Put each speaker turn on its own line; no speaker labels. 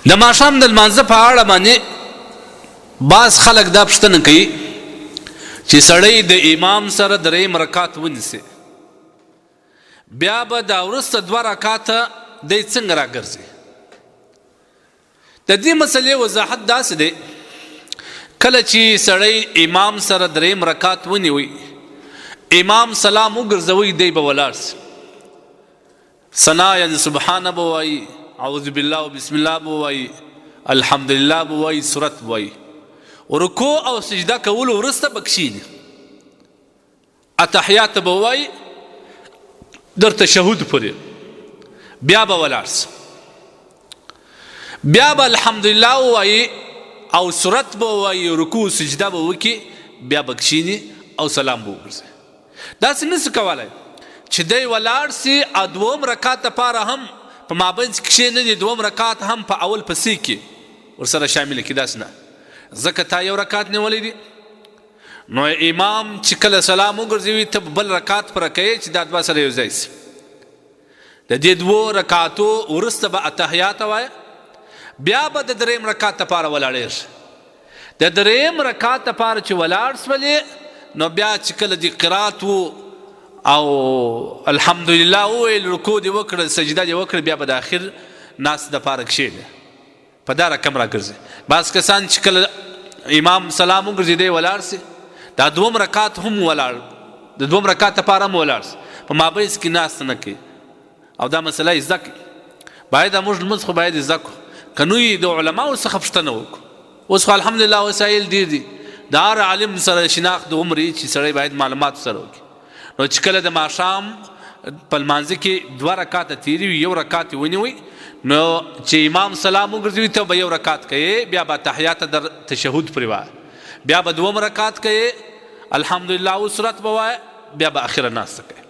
د ماښام د لمانځه په اړه باندې بعض خلک دا پوښتنه کوي چې سړی د امام سره دریم رکعت ونیسي، بیا به دا وروسته دوه رکعته دی څنګه راګرځي؟ د دې مسلې وضاحت داسې دی، کله چې سړی امام سره دریم رکعت ونیوي، امام سلام وګرځوي، دی به ولاړ سي، ثنا یعنی سبحان به وایي، اعوذ بالله او بسم الله به وایي، الحمدلله به وایي، سورت به وایي، رکوع او سجده کولو وروسته به کښېني، اتحیات به وایي در تشهد پورې، بیا به ولاړ سي، بیا به الحمدلله ووایي او سورت به ووایي، رکوع سجده به وکړي، بیا به کښېني او سلام به وګرځي. داسې نه شي کولای چې دی ولاړ شي او دوم رکعت لپاره هم په مابینځ کښې نه دي، دوم رکعت هم په اول پسې کې ورسره شامل کړي، داسې نه، ځکه تا یو رکعت نیولی دی، نو امام چې کله سلام وګرځوي ته بل رکعت پر کوې چې دا دوه سره یو ځای شي. د دې دوو رکعتو وروسته به التحیات وایه، بیا به د دریم رکعت لپاره ولاړېږي. د دریم رکعت لپاره چې ولاړ سولې، نو بیا چې کله دې قرات وو او الحمدلله وویل، رکوع دې وکړه، سجده دې وکړه، بیا به د اخر ناست دپاره کښېنې، په دا رقم راګرځي. بعض کسان چې کله امام سلام وګرځي دی ولاړ سي، دا دوم رکعت هم ولاړ، د دوم رکعت لپاره هم ولاړ سي، په مابینځ کې ناست نه کوي. او دا مسله یې زده کړي، باید موږ لمونځ خو باید زده کړو، که نه د علماو څخه پوښتنه وکړو. اوس خو الحمدلله وسایل ډېر دي، د هر عالم سره شناخت دومره چې سړی باید معلومات سره وکړي. نو چې کله د ماښام په لمانځه کې دوه رکعته تېرې وي، یو رکعت یې ونیوي، نو چې امام سلام وګرځوي ته به یو رکعت کوې، بیا به تحیات در تشهد پرې وایه، بیا به دوم رکعت کوې، الحمدلله او سورت به وایه، بیا به اخره ناسته کوې.